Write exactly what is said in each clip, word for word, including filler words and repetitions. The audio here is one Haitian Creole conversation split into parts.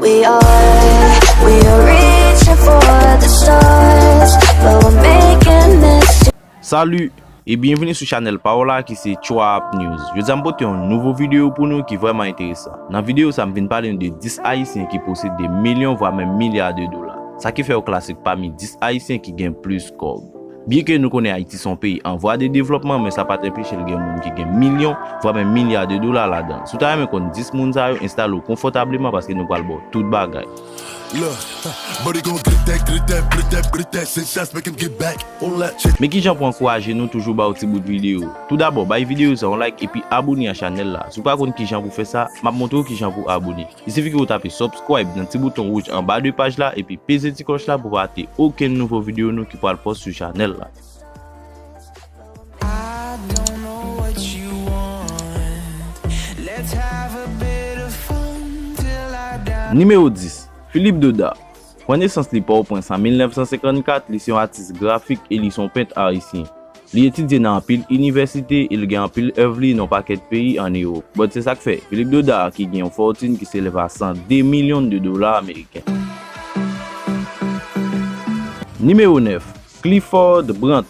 We are, we are reaching for the stars, but we're making this. Salut e byenvini sou chanèl pa w la ki se Trap News. Jodi a m pote yon nouvo videyo pou nou ki vrèman enteresan. Nan videyo sa m vin pale nou de dis Ayisyen ki posede milyon vwa menm milya de dola. Sa ki fè yo klasik pami dis Ayisyen ki gen plis kòb. Byenke nou konnen Ayiti se yon peyi an vwa de devlòpman, men sa pa t anpeche l gen moun ki gen milyon, vwa menm milya de dola ladan l. Si w ta renmen konn dis moun sa yo, enstale w konfòtableman paske nou pral ba w tout bagay. Look, buddy gon grip that, grip that, grip that, grip that, six shots, make him get back. All that shit. Men kijan pou ankouraje nou toujou ba w ti bout videyo. Toudabò, bay videyo sa yon like epi abone a chanèl la. Si w pa konn kijan pou fè sa, m ap montre w kijan pou abone. Il sifi ke w tape subscribe nan ti bouton wouj anba de paj la epi peze ti klòch la pou pa rate okenn nouvo videyo nou ki pral post sou chanèl la. I don't know what you want. Let's have a bit of fun till I die. Nimewo dis, Philippe Dodard. Pran nesans li Pòtoprens an mil nèf san senkannkat, li se yon atis grafik e li se yon pent ayisyen. Li etidye nan anpil inivèsite e li gen anpil èv li nan yon pakèt peyi ann Ewòp. But se sa k fè, Philippe Dodard ki gen yon fòtin ki se lève a san de milyon de dola ameriken. Nimewo nèf, Clifford Brandt,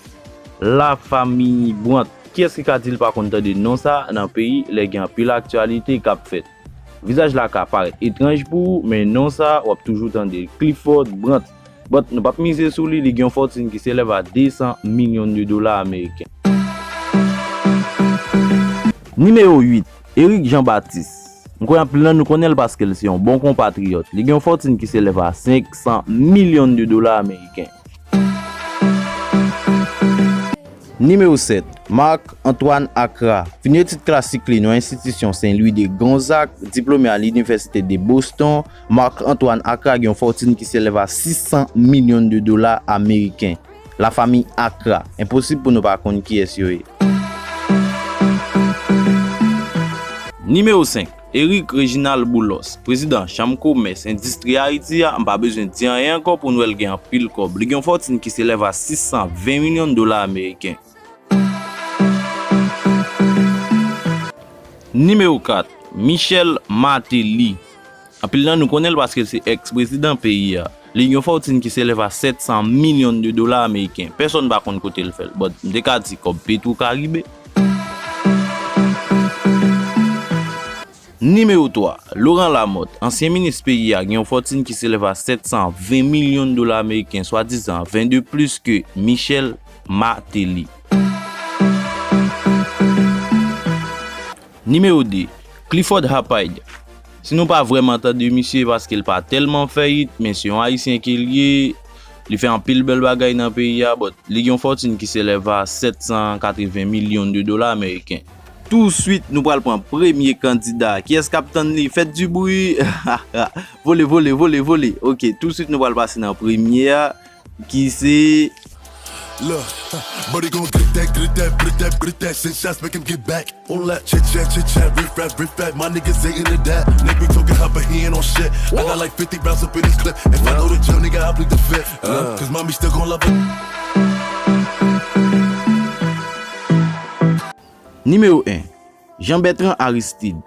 la famille Brandt. Kiyès ki ka di l pa konn tande non sa nan peyi lè gen anpil aktyalite k ap fèt? Vizaj la ka parèt etranj pou ou, men non sa w ap toujou tande l, Clifford Brandt. But nou p ap mize sou li, li gen yon fòtin ki se lève a de san milyon de dola ameriken. Nimewo uit, Eric Jean Baptiste. M kwè anpil nan nou konnen l paske l se yon bon konpatriyòt. Li gen yon fòtin ki se lève a senk san milyon de dola ameriken. Nimewo sèt, Marc Antoine Accra. Fini etid klasik li nan enstitisyon Saint Louis de Gonzague, diplome a Linivèsite de Boston, Marc Antoine Accra gen yon fòtin ki se lève a sis san milyon de dola ameriken. Lafanmi Accra, enposib pou nou pa konn kiyès yo ye. Nimewo senk, Eric Reginald Boulos, prezidan Chanm Komès Endistri Ayiti a, m pa bezwen di anyen ankò pou nou wè l gen anpil kòb. Li gen yon fòtin ki se lève a sis san ven milyon dola ameriken. Nimewo kat, Michel Martelly. Anpil nan nou konnen l paske l se èks prezidan peyi a. Li gen yon fòtin ki se lève a sèt san milyon de dola ameriken. Pèsonn pa konn kote l fè l, but m te ka di kòb Petro Caribe. Nimewo twa, Laurent Lamothe, ansyen minis peyi a, gen yon fòtin ki se lève a sèt san ven milyon dola ameriken, swadizan ven de plis ke Michel Martelly. Nimewo de, Clifford Hapaid. Si nou pa vrèman tande misye, paske l pa tèlman fè hit, men se yon ayisyen ke l ye, li fè anpil bèl bagay nan peyi a, but li gen yon fòtin ki se lève a sèt san katreven milyon de dola ameriken. Touswit, nou pral pran premye kandida. Kiyès k ap tann li? Faites du bruit. Vole, vole, vole, vole. Ok, touswit nou pral pase nan premye a, ki se Look, buddy gon grip that, grip that, grip that, grip that, six shots, make him get back. All that chit chat, chit chat, riff raff, riff raff, my niggas ain't into that. Nigga talking hopper, he ain't on shit. I got like fifty rounds up in this clip. If I go to jail, nigga, I plead the fifth. Look, cause mommy still gon' love it. Nimewo en, Jean Bertrand Aristide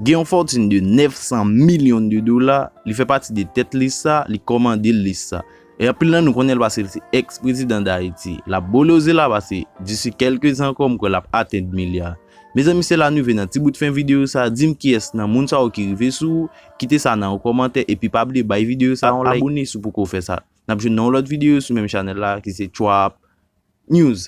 gen yon fòtin de nèf san milyon de dola, li fè pati de tèt lis sa, li kòmande lis sa. E anpil nan nou konnen l paske l se èks prezidan Dayiti. L ap boloze la paske disi kèlke zan ankò m kwè l ap atenn milya. Mezanmi, se la nou rive nan ti bout fen videyo sa, di m kiyès nan moun sa yo ki rive sou ou, kite sa nan yon kòmantè epi pa bliye bay videyo sa yon like, abone si w poko fè sa. N ap jwenn nan yon lòt videyo sou menm chanèl la ki se Trap News.